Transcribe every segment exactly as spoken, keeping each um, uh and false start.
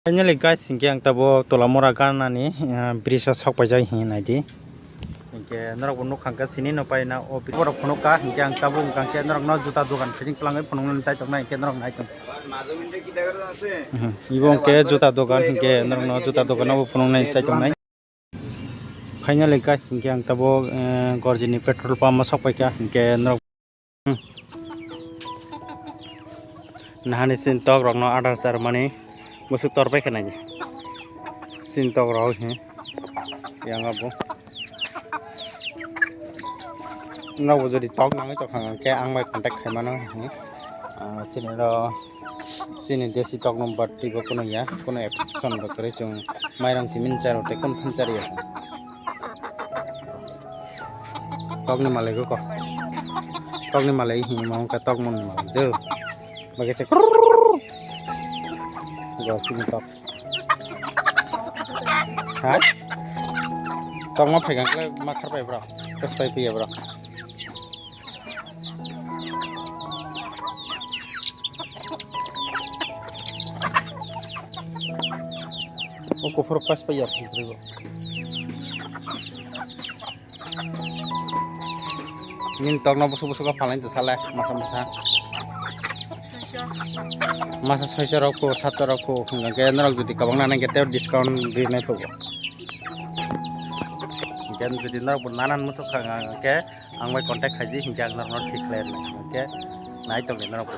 Finally guys, hinkhe ang tabuk Tolamora ganani, ah, bridge o sok paijak hinwi naidi. Hinkhe norok bo nukha hinkhe sini no paina o bridge borok phunukha, hinkhe ang tabuk wngkha hinkhe norok no juta dogan phising twlangwi phunuknani chai tongnai hinkhe norok nai tong. Mhm. Ibo hinkhe juta dogan hinkhe norok no juta dogan o bo phunuknani chai tongnai. Finally guys, hinkhe ang tabuk, eh, Gorjini petrol pump o sok paikha, hinkhe norok, hmm. Nahani chini tok rokno adar char mani bwswk tor paikha nai. Chini tok rok he yang abo. Norok bo jodi tok nangwi tongkha hinkhe ang bai contact khai mano he. Ah, chini ro Chini desi tok no but twibo kunu ya, kunu action bo kwrwi chwng mairang simi ni charo tei kunu phano chariya. Tok ni malai go ko. Tok ni malai hi ma wngkha tok mon ni malai do. Bage che. Go sini tok. Ha? Tok ma phai gang kle ma khar pai bro. Kas pai piya bro. O kuphur pas pa ya phun phun. Nin tok no busu busu ka phalai to sale masa masa. Masa soisa rok ko, sat rok ko, hwnga ke norok jodi kabang nana ke teo discount ri nai thogo. Hinkhe jodi norok bo nanan muchuk kha, hwnga ke ang bai contact khaidi, hinkhe ang norokno thik khlai rwnai, hinkhe nai tongdi norok bo.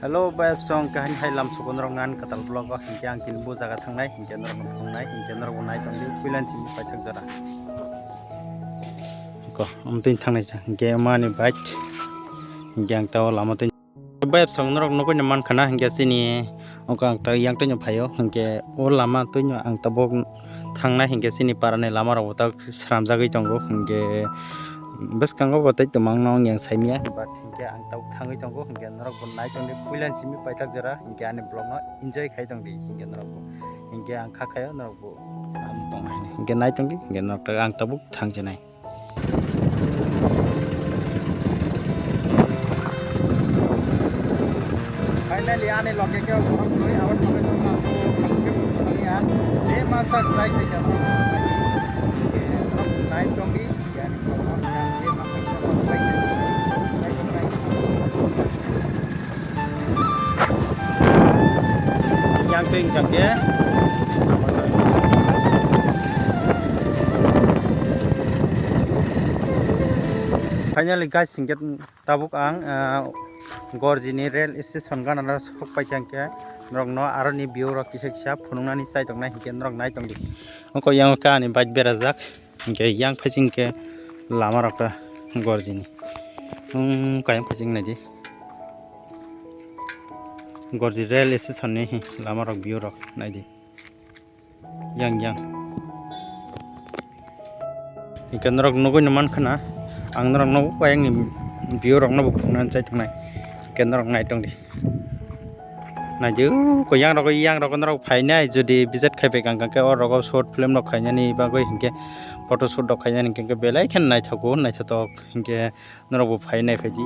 Hello, bai song kahini hai lam sugo norok nan katal vlog o, hinkhe ang tini bo jaga thangnai, hinkhe norok no thangnai, hinkhe norok bo nai tongdi, puilan simi paithak jora. Ko, amtwini thangnai sa, hinkhe mani bike, hinkhe ang tao lama twi. Bayap song norok nugui no mankha na hinkhe chini ongkha ang tak yang twino phaio hinkhe o lama twino ang tabuk thangnai hinkhe chini parani lama rok bo tak sramjagwi tongo hinkhe bwskango bo tei twmang no wng yang saimya but hinkhe ang tabuk thangwi tongo hinkhe norok bo nai tongdi puilan simi paithak jora hinkhe ani vlog no enjoy khai tongdi hinkhe norok bo hinkhe ang kha khaio norok bo ang tongnai hinkhe nai tongdi hinkhe norok tak ang tabuk thang chinai. Finally, ani loge ke borok twi awan loge tong ma ko ke tong ya. Je ma sa try khai ka. Nai tong di, ya ni ko ma je ma sa try khai. Yang ping jang ke. Finally guys, hinkhe tabuk ang, ah, Gorjini rail station gana sok paikha hinkhe norokno aroni view rok kisa kisa phunuknani chai tongnai hinkhe norok nai tongdi. Oko yang kani bike berajak. Hinkhe yang phaising khe lama rok ta Gorjini. Hmm, kayang phaising naidi. Gorji rail station ni hi lama rok view rok naidi. Yang yang. Hinkhe norok nugui no mankha na ang norok no kayang ni view rok no bo khungna chai tongnai. Hinkhe norok nai tongdi. Naidi, ko yang rok, yang rok norok phainai, jodi visit khai bai kang kang khe o rogo short film rok khainani bagwi hinkhe photo shoot rok khainani hinkhe belai khe naithogo, naithotok hinkhe norok bo phainai phaidi.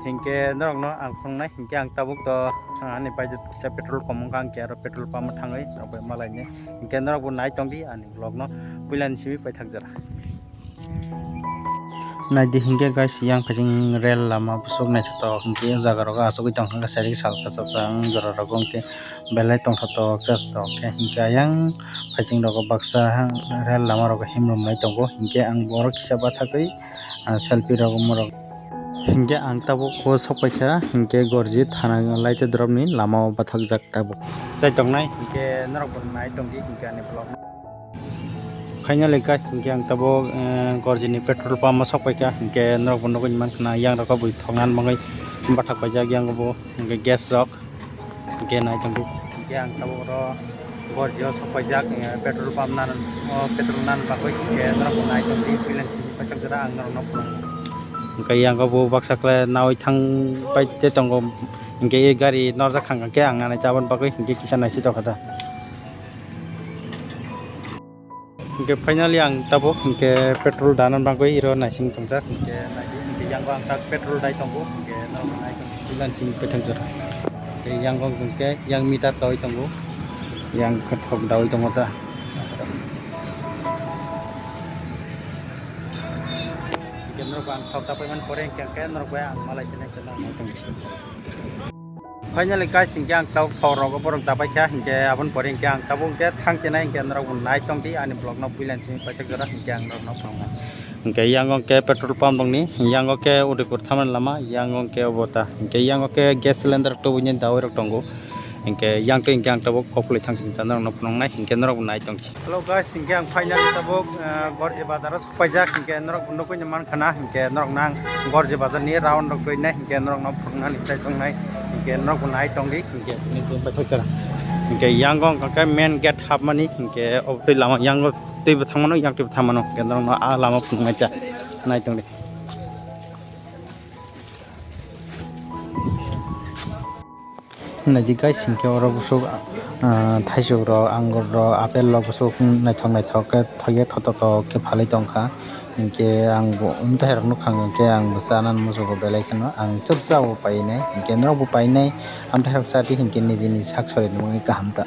Hinkhe norok no ang khungnai, hinkhe ang tabuk to ani paijak kisa petrol kom wngkha, hinkhe aro petrol pump o thangwi norok bai malainai. Hinkhe norok bo nai tongdi ani vlog no puilani simi paithak jora. Naidi hinkhe guys, yang phaising rail lama bwswk naithotok hinkhe o jaga rogo achugwi tongkha sari sal kwchajang jora rogo hinkhe belai tongthotok chathotok khe hinkhe ayang phaising rogo baksa rail lama rogo himrumlai tongo hinkhe ang borok kisa bathagwi, ah, selfie rogwi morok hinkhe ang tabuk o sokpaikha hinkhe Gorji thana laite drop ni lama o bathakjak tabuk chai tongnai hinkhe norok bo nai tongdi hinkhe ani vlog. Finally guys, hinkhe ang tabuk, eh, Gorjini petrol pump o sokpaikha, hinkhe norok bo nugui mankha na, yang rok bui thokna bagwi bathak paijak, yang bo hinkhe gas rok, hinkhe nai tongdi, hinkhe ang tabuk oro Gorji o sokpaijak, eh, petrol pump nan, o petrol nan bagwi, hinkhe norok bo nai tongdi, puilani simi paithak jora ang norok no phunukgo. Hinkhe yang bo baksa khe naui thang pai te tongo, hinkhe gari norjak kha hinkhe ang nanai tabuk bagwi hinkhe kisa naisik tongkha da. Hinkhe finally ang tabuk hinkhe petrol dana bagwi iro naising tongjak. Hinkhe naidi, hinkhe yango ang tak petrol dai tongo. Hinkhe norok nai tong, puilani simi paithak jora. Yang kong kong ke yang meter dawi tongo. Yang khe thok dawi tongo ta. Hingke norok ang thok dapai man pore hingke, hingke norok bai ang malai sinai khe norok nai tong. Finally guys, hingke ang tabuk thok rogo borok dapai kha, hingke aboni pore hingke ang tabuk hingke thang chenai hingke norok bo nai tong di ani vlog no puila ni simi paithak jora hingke ang norok no phunuknai. Hingke yango hingke petrol pump dongni, yango hingke Udaipur thamani lama, yango hingke obo ta. Hingke yango hingke gas cylinder tubui ni dawi rok tongo. Hingke yang twi hingke ang tabuk kok phlai thang sini ta norok no phunuknai, hingke norok bo nai tong di. Hello guys, hingke ang finally tabuk, ah, Gorji bazar o sokpaijak, hingke norok bo nugui ni mankha na, hingke norok no ang Gorji bazar ni round rok twi nai, hingke norok no phunuknani chai tongnai, hingke norok bo nai tong di, hingke nini twi paithak jora. Hingke yango hingke main gate hapmani, hingke obo twi lama yango twi bo thangmano, yang twi bo thangmano, hingke norok no ah lama phunuknai ta nai tong di. Naidi guys, hingke oro bwswk, ah, thaisok rok, angur rok, apple rok bwswk naithok naithok khe thoye thotok tok khe phalwi tongkha. Hingke ang bo amthairok nukha hingke ang bo chanani muchungo belai kheno ang chapsa bo painai, hingke norok bo painai amthairok chadi hingke nijini sak sori nukmani kaham ta.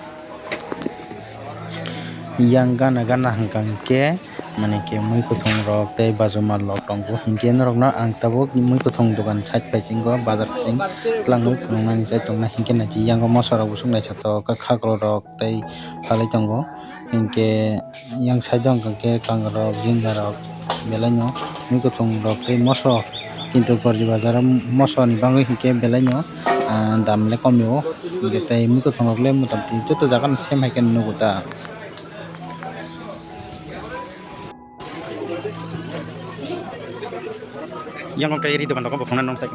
Yang gana gana hingka hingke, mane ke mui kuthung rok tei bajuma lok tongo. Hingke norok no ang tabuk mui kuthung dogan side paisingo, bazar paising twlangwi phunuknani chai tongnai. Hingke naidi yango moso rok bwswk naithotok khe khaklo rok tei phalwi tongo. Hingke yang side o hingka khe kangrok, jingarok belai no mui kuthung rok tei moso. Kintu Gorji bazar o moso ni bagwi hingke belai no, ah, dam le kom o. Hingke tei mui kuthung rok le motamti joto jaga no same hai khe nugo ta. Yang kong kai ri dokan rok bo khongnai nong sai.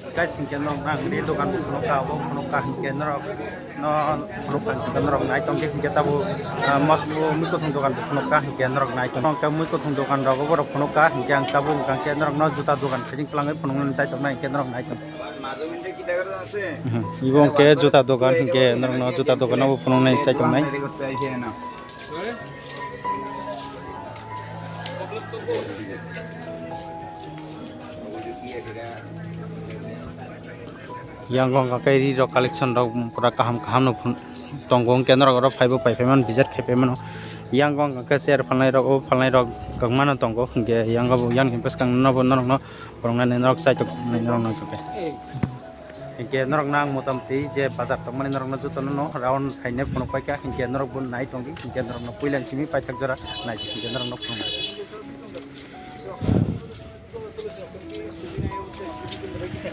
Guys, hingke norok ang ri dokan bo phunukha, obo phunukha hingke norok no phunukha hingke norok nai tongkhe hingke tabuk, ah, mos bo mui kuthung dokan bo phunukha hingke norok nai tong. Hingke mui kuthung dokan rok obo rok phunukha hingke ang tabuk hingke norok no juta dokan khaijing twlangwi phunuknani chai tongnai hingke norok nai tong. Mhm. Ibo hingke juta dokan hingke norok no juta dokan obo phunuknai chai tongnai. Yang wngkha khe ri rok collection rok pura kaham kaham no phun-, tongo, hwnkhe norok oro phaibo pai phai mano, visit khai phai mano. Yang wngkha khe chair phalnai rok, o phalnai rok kwbangma no tongo, hwnkhe yang bo, yang ni bwskang no bo norok no phunuknani norok chaitok norok no hwnkhe. Hingke norok no ang motamti je bazar tongmani norok no joto no round khaine phunuk paikha, hingke norok bo nai tongdi, hingke norok no puila ni simi paithak jora nai, hingke norok no phunuk nai.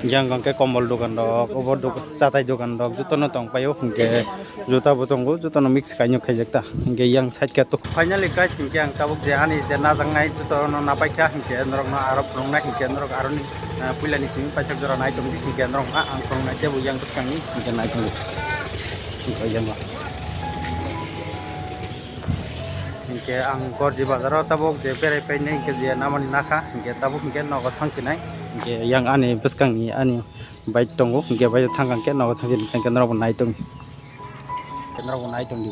Yang hingke kombol dogan rok, obo dok-, chatai dogan rok joto no tong paio, hingke juta bo tongo, joto no mix kainwi khaijak ta, hingke yang side khe tok. Finally guys, hingke ang tabuk je ani je najaknai joto no napaikha, hingke norok no aro phunuknai, hingke norok aroni ah, puila ni simi paithak jora nai tongdi, hingke norok ha ang tong nai tebo yang bwskang ni hingke nai tongdi. Hingke yang o. Hingke ang Gorji bazar o tabuk je berai painai hingke je namani nakha hingke tabuk hingke nogo thang sinai hingke yang ani bwskang ni ani bike tongo hingke bike o thang khe nogo thang sinai hingke norok bo nai tong. Norok bo nai tongdi.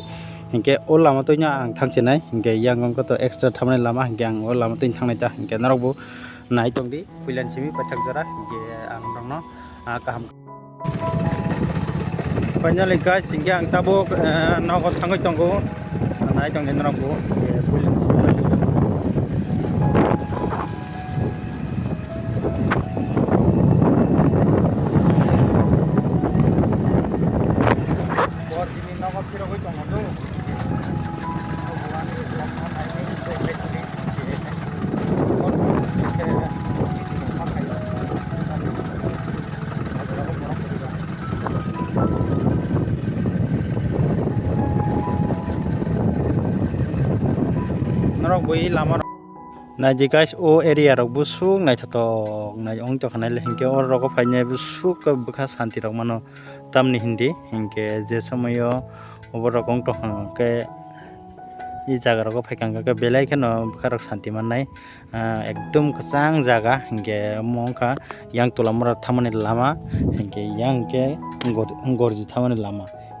Hingke o lama twi no ang thang chinai. Hingke yang wngkha to extra thamani lama. Hingke ang o lama twi thangnai ta. Hingke norok bo nai tongdi. Puila ni simi paithak jora. Hingke ang norok no, ah, kaham. Finally guys, hingke ang tabuk, eh, nogo thangwi tongo. Nai tongdi norok bo. Hingke puila ni simi paithak jora. Norok bui lama. Naidi guys, o area rok bwswk naithotok nai wng tongkha nai le, hinkhe oro rogo phainai bwswk bwkha santi rok mano, tamni hindi hinkhe je somoyo oborok wng tongkha hwnkhe, e jaga rogo phaikha hwnkhe belai kheno bwkha rok santi mannai, ah, ekdum kwchang jaga hinkhe omo wngkha yang tola mora thamani lama, hinkhe yang khe gor-, gorji thamani lama.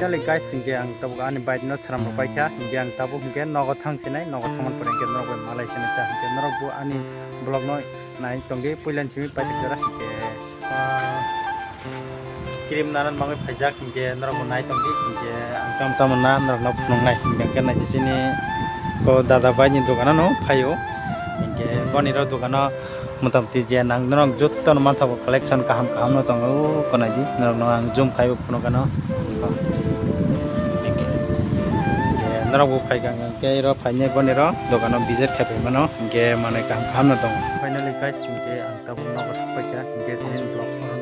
Finally guys, hinkhe ang tabuk ani bike no sram rok paikha, hinkhe ang tabuk hinkhe nogo thang sinai, nogo thangman pore hinkhe norok bai malai sinai ta, hinkhe norok bo ani vlog no nai tongdi, puila ni simi paithak jora hinkhe, ah, cream nanan mangwi phaijak, hinkhe norok bo nai tongdi, hinkhe ang tamo tamo na norok no phunuk nai, hinkhe nai sini ko dada bai ni dogano no phaio, hinkhe boni rok dogano. Motamoti je nang norok joto no manthogo, collection kaham kaham no tongo, o konai di norok no ang zoom khai o phunuk gano. Norok bo phai kha hingke oro phainai boni ro dogano visit khai phaimano, hingke manui kaham kaham no tongo. Finally guys, hingke ang tabuk nogo sokpai kha, hingke tini vlog oro